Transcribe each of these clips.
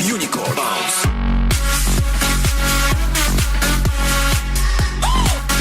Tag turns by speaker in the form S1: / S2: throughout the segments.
S1: Unicorn Bounce. Bounce.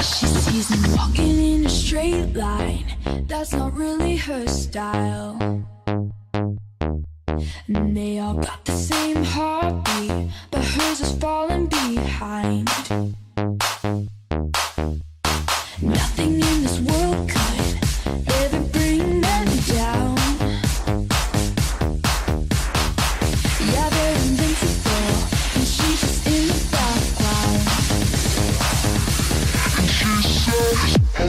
S2: She sees me walking in a straight line. That's not really her style. And they all got the same heartbeat, but hers is falling behind. Nothing in this world could ever bring them down. Yeah, they're invincible, and she's just in the background. And she says, I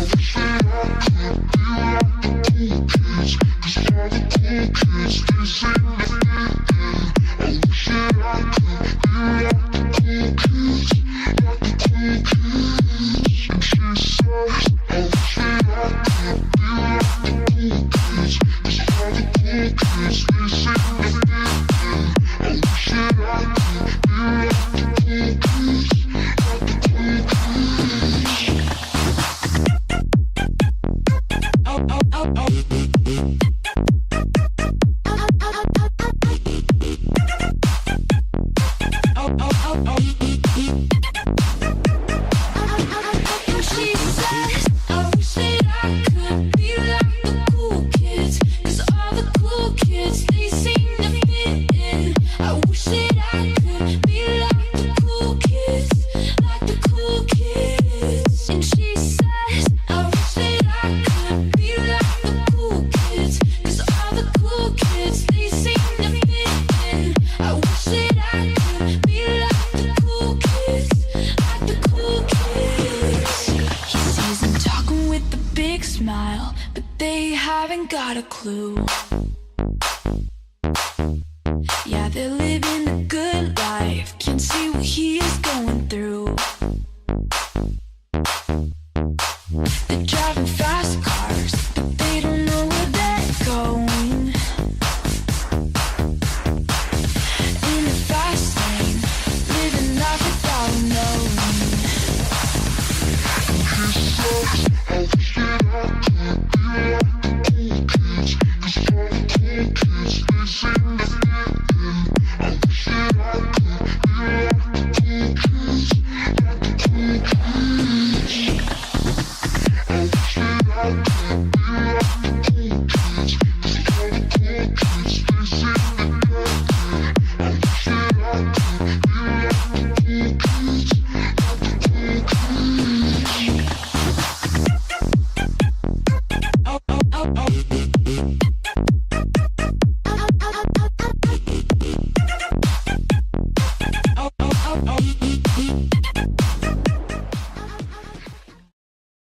S2: wish that I could be like the cool kids. 'Cause all the cool kids, they seem to fit in. I wish that I could be like the cool kids, like the cool kids. And she says, I wish that I could be like the cool kids. 'Cause all the cool kids, they seem to fit in. I wish that I could be like the cool kids, like the cool kids. He sees them talking with a big smile, but they haven't got a clue. Yeah, they're living the good life, can't see what he is going through. They're driving fast cars, but they don't know where they're going. In the fast lane, living life without knowing.